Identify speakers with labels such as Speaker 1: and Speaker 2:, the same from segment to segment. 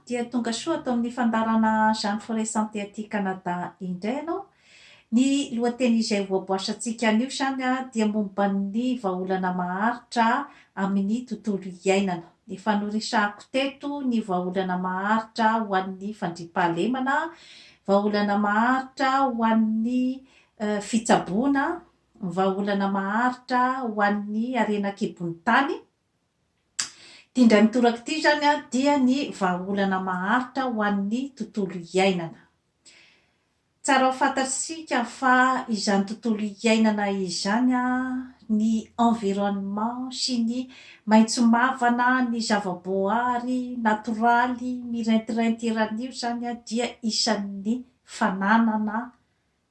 Speaker 1: dia tonga soa ato amin'ny fandaharana Jeanne Forêt Santé aty Canada indray ianao. Ny lohateny izay voaboasantsika anio izany dia momba ny vahaolana maharitra amin'ny tontolo iainana. Efa noresahako teto ny vahaolana maharitra ho an'ny fandriampahalemana, vahaolana maharitra ho an'ny fitsaboana, vahaolana maharitra ho an'ny harena an-kibon'ny tany. Ity indray mitoraka ity izany dia ny vahaolana maharitra ho an'ny tontolo iainana. Tsara ho fantatsika fa izany tontolo iainana izany, ny environnement sy ny maitso mavana, ny zava-boahary natoraly mirentirenty eran'io izany dia isan'ny fananana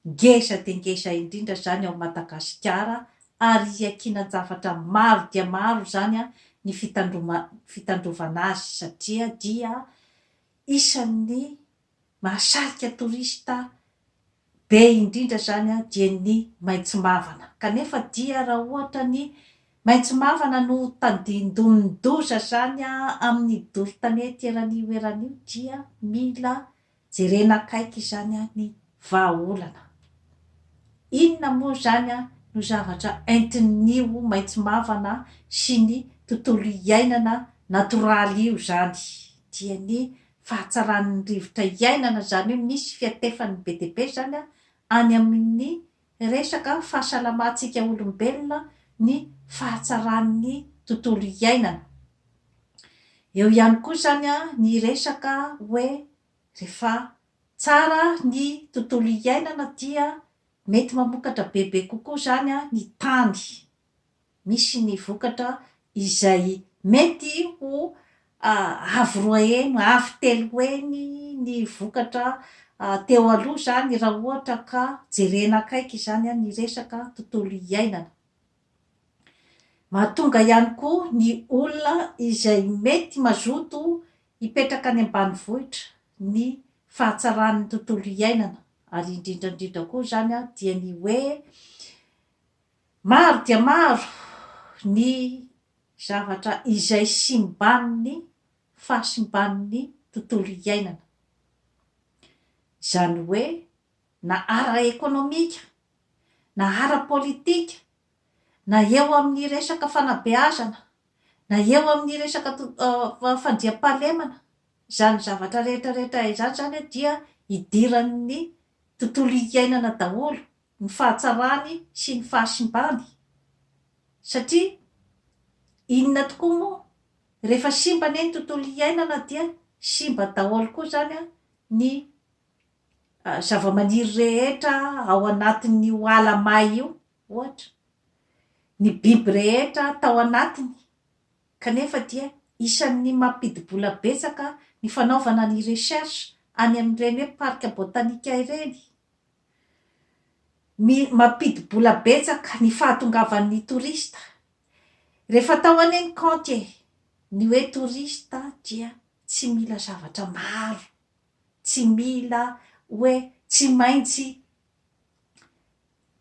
Speaker 1: Ngeza dia ngeza indrindra izany ao Madagasikara ary iankinan-javatra maro dia maro izany ny fitandrovana azy satria dia isan'ny mahasarika touriste be indrindra izany dia ny maitso mavana. Kanefa dia raha ohatra ny maitso mavana no tandindomin-doza izany amin'ny doro tanety eran'io eran'io dia mila Jerena akaiky izany ny vahaolana. Inona moa izany no zavatra entin'io maitso mavana sy ny tontolo iainana natoraly io izany? Dia ny fahatsaran'ny rivotra iainana izany hoe misy fiantefany be dia be izany any amin'ny resaka fahasalamantsika olombelona ny fahatsaran'ny tontolo iainana. Eo ihany koa izany ny resaka hoe rehefa tsara ny tontolo iainana dia mety mamokatra bebe kokoa izany ny tany. Misy ny vokatra izay mety ho avo roa heny, avo telo heny ny vokatra teo aloha izany raha ohatra ka jerena akaiky izany ny resaka tontolo iainana. Mahatonga ihany koa ny olona izay mety mazoto hipetraka any ambanivohitra ny fahatsaran'ny tontolo iainana ary indrindra indrindra koa izany dia ny hoe maro dia maro ny zavatra izay simban'ny fahasimban'ny tontolo iainana. Izany hoe na ara-ekonomika na ara-politika, na eo amin'ny resaka fanabeazana, na eo amin'ny resaka fandriampahalemana, izany zavatra rehetra rehetra izany izany dia idiran'ny tontolo iainana daholo ny fahatsarany sy ny fahasimbany. Satria inona tokoa moa, rehefa simba anie ny tontolo iainana dia simba daholo koa izany ny zavamaniry rehetra ao anatin'io ala may io, ohatra, ny biby rehetra tao anatiny, kanefa dia isan'ny mampidi-bola betsaka ny fanaovana ny recherche any amin'ireny hoe parc botanique ireny. Mampidi-bola betsaka ny fahatongavan'ny touriste. Rehefa atao anie ny kaonty e, ny hoe touriste dia tsy mila zavatra maro. tsy mila hoe tsy maintsy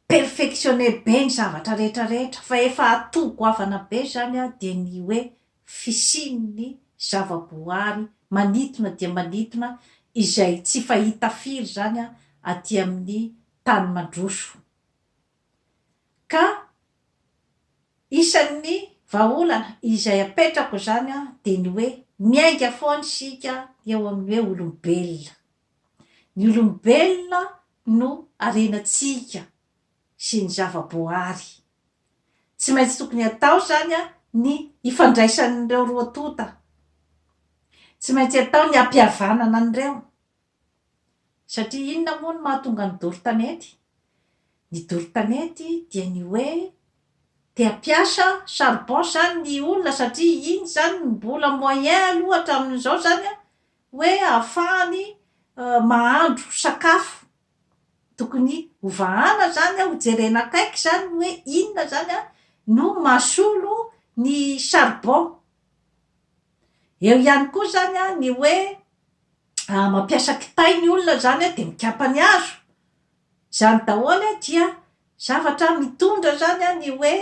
Speaker 1: perfectionner be ny zavatra rehetra rehetra fa efa atout goavana be izany dia ny hoe fisian'ny zava-boahary manintona dia manintona izay tsy fahita firy izany aty amin'ny tany mandroso. Ka isan'ny vahaolana izay apetrako izany dia ny hoe miainga foana isika eo amin'ny hoe olombelona. Ny olombelona no harenantsika sy ny zava-boahary. Tsy maintsy tokony atao izany ny hifandraisan'ireo roa tonta. Tsy maintsy atao ny hampihavanana an'ireo. Satria inona moa no mahatonga ny doro tanety? Ny doro tanety dia ny hoe te hampiasa charbon izany ny olona satria iny izany no mbola moyen aloha hatramin'izao izany an, hoe ahafahany mahandro sakafo. Tokony hovahana izany an, hojerena akaiky izany ny hoe inona izany an no mahasolo ny charbon. Eo ihany koa izany an ny hoe mampiasa kitay ny olona izany dia mikapa ny hazo, izany daholo dia zavatra mitondra izany ny hoe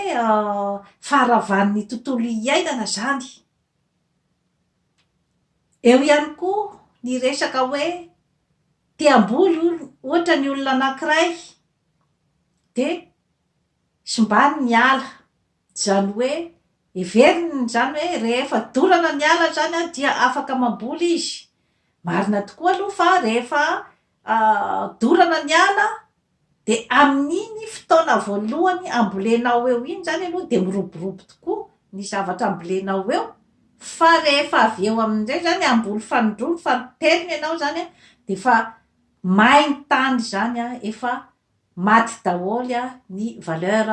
Speaker 1: faharavan'ny tontolo iainana izany. Eo ihany koa ny resaka hoe te hamboly ohatra ny olona anankiray dia simbany ny ala, izany hoe heveriny izany hoe rehefa dorana ny ala izany dia afaka mamboly izy. Marina tokoa aloha fa rehefa dorana ny ala dia amin'iny fotoana voalohany ambolenao eo iny izany aloha dia miroborobo tokoa ny zavatra ambolenao eo fa rehefa avy eo amin'izay izany hamboly fanindroany fanintelony ianao izany an dia efa may ny tany izany an, efa maty daholo ny valeur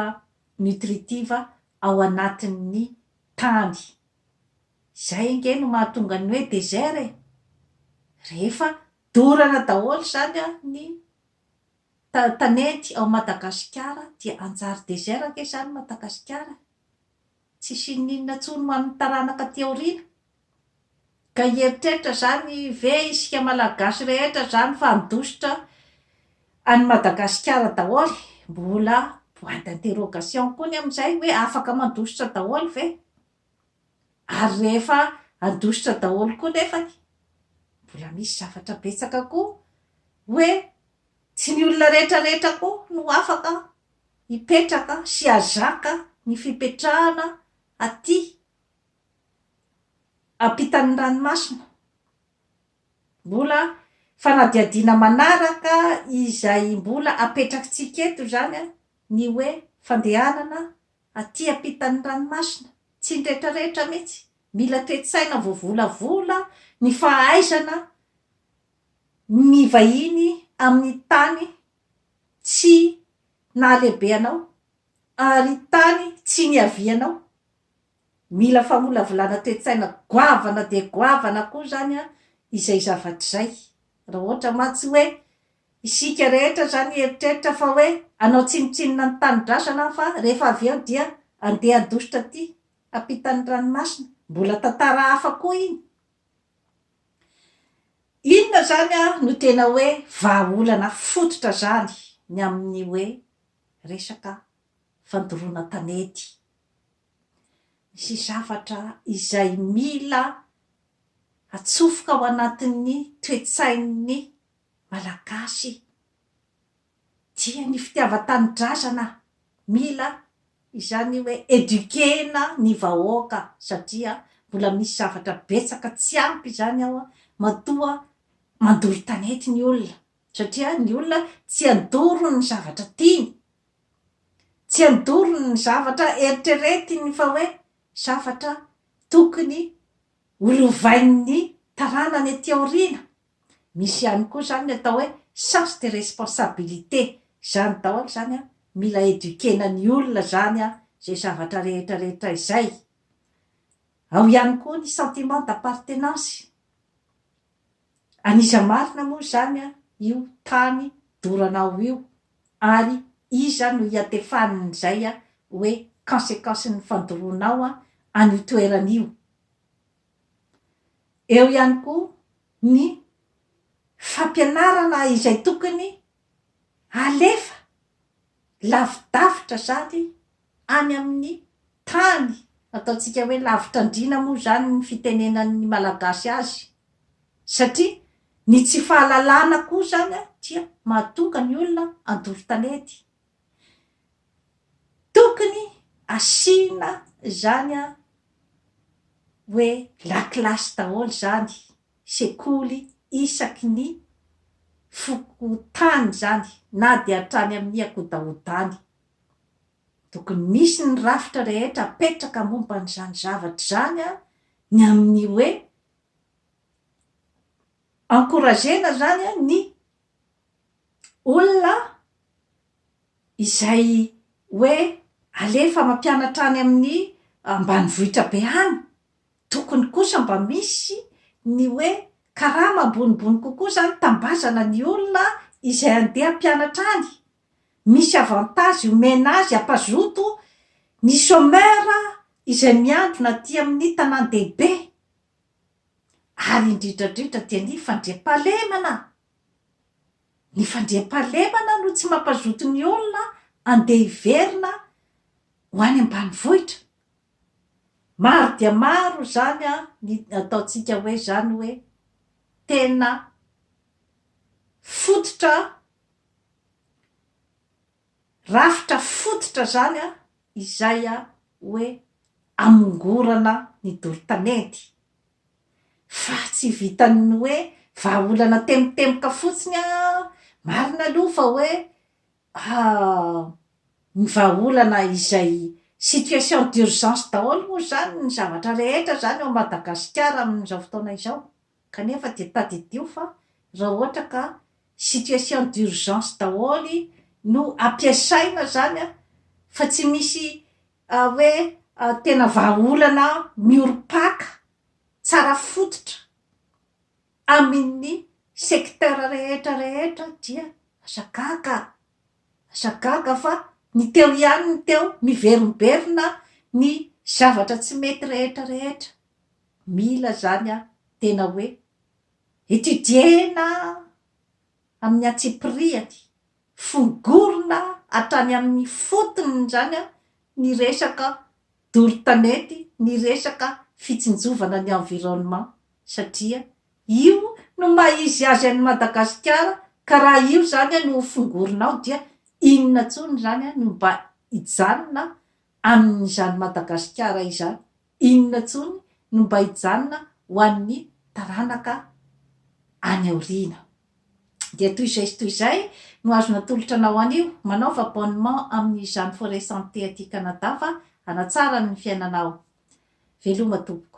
Speaker 1: nutritive ao anatin'ny tany. Izay ange no mahatonga ny hoe désert e! Rehefa dorana daholo izany ny tanety ao Madagasikara dia hanjary désert ange izany Madagasikara e! Tsisy inon'inona intsony ho an'ny taranaka aty aoriana. Ka hieritreritra izany ve isika Malagasy rehetra izany fa handositra an'i Madagasikara daholo? Mbola point d'interrogation koa ny amin'izay hoe afaka mandositra daholo ve? Ary rehefa handositra daholo koa nefany, mbola misy zavatra betsaka koa hoe tsy ny olona rehetra rehetra koa no afaka hipetraka sy hahazaka ny fipetrahana aty ampitan'ny ranomasina. Mbola fanadihadiana manaraka izay mbola apetrakitsika eto izany ny hoe fandehanana aty ampitan'ny ranomasina, tsy ny rehetrarehetra mihitsy, mila toe-tsaina voavolavola ny fahaizana mivahiny amin'ny tany tsy nahalehibe anao ary tany tsy niavianao. Mila famolavolana toe-tsaina goavana dia goavana koa izany izay zavatra izay. Raha ohatra mantsy hoe Isika rehetra izany hieritreritra fa hoe hanao tsinontsinona ny tanindrazana fa rehefa avy eo dia handeha handositra aty ampitan'ny ranomasina. Mbola tantara hafa koa iny. Inona izany no tena hoe vahaolana fototra izany ny amin'ny hoe resaka fandoroana tanety? Misy zavatra izay mila atsofoka ao anatin'ny toe-tsain'ny Malagasy dia ny fitiavan-tanindrazana mila izany hoe eduquer-na ny vahoaka satria mbola misy zavatra betsaka tsy ampy izany ao matoa mandoro tanety ny olona satria ny olona tsy handoro ny zavatra tiany, tsy handoro ny zavatra eritreretiny fa hoe zavatra tokony ho lovain'ny taranany aty aoriana. Misy ihany koa izany ny atao hoe sens de responsabilité, izany daholo izany an, mila eduquer-na ny olona izany an, izay zavatra rehetra rehetra izay. Ao ihany koa ny sentiment d'appartenance, an'iza marina moa izany an io tany doranao io ary iza no hiantefan'izay hoe consequence-n'ny fandoroanao an'io toerana io. Eo ihany koa ny fampianarana izay tokony halefa lavidavitra izany any amin'ny tany ataontsika hoe lavitra andriana moa izany ny fitenenan'ny Malagasy azy satria ny tsy fahalalana koa izany dia mahatonga ny olona handoro tanety. Tokony asiana izany hoe lakilasy daholo izany, sekoly isaky ny fokontany izany na dia hatrany amin'ny akodahodany. Tokony misy ny rafitra rehetra apetraka momba an'izany zavatra izany ny amin'ny hoe encourager-na izany ny olona izay hoe alefa mampianatra any amin'ny ambanivohitra be any, tokony kosa mba misy ny hoe karama ambonimbony kokoa izany tambazana ny olona izay handeha hampianatra any, misy avantage omena azy hampazoto ny chomeur izay miandrona aty amin'ny tanàn-dehibe, ary indrindra indrindra dia ny fandriampahalemana. Ny fandriampahalemana no tsy mampazoto ny olona andeha hiverina ho any ambanivohitra. Maro dia maro izany ny ataontsika hoe izany hoe tena fototra, rafitra fototra izany izay hoe amongorana ny doro tanety. Fa tsy vitan'ny hoe vahaolana temitemoka fotsiny an, marina aloha fa hoe ny vahaolana izay situation d'urgence daholo moa izany ny zavatra rehetra izany ao Madagasikara amin'izao fotoana izao, kanefa dia tadidio fa raha ohatra ka situation d'urgence daholo no ampiasaina izany an, fa tsy misy hoe tena vahaolana miorim-paka, tsara fototra Amin ny secteur rehetra rehetra dia aza gaga, aza gaga fa ny teo ihany ny teo, miverimberina ny zavatra tsy mety rehetra rehetra. Mila zany an tena hoe étudier-na amin'ny antsipirihany, fongorina hatrany amin'ny fotony zany an ny resaka doro tanety, ny resaka fitsinjovana ny environnement. satria io no maha izy azy an'i Madagasikara ka raha io izany no ho fongorinao dia inona intsony izany no mba hijanona amin'izany Madagasikara izany, inona intsony no mba hijanona ho an'ny taranaka any aoriana. Dia toy izay sy toy izay no azo natolotra anao anio, manaova abonnement amin'ny Jeanne Forêt Santé aty Canada fa hanatsara ny fiainanao. Veloma tompoko.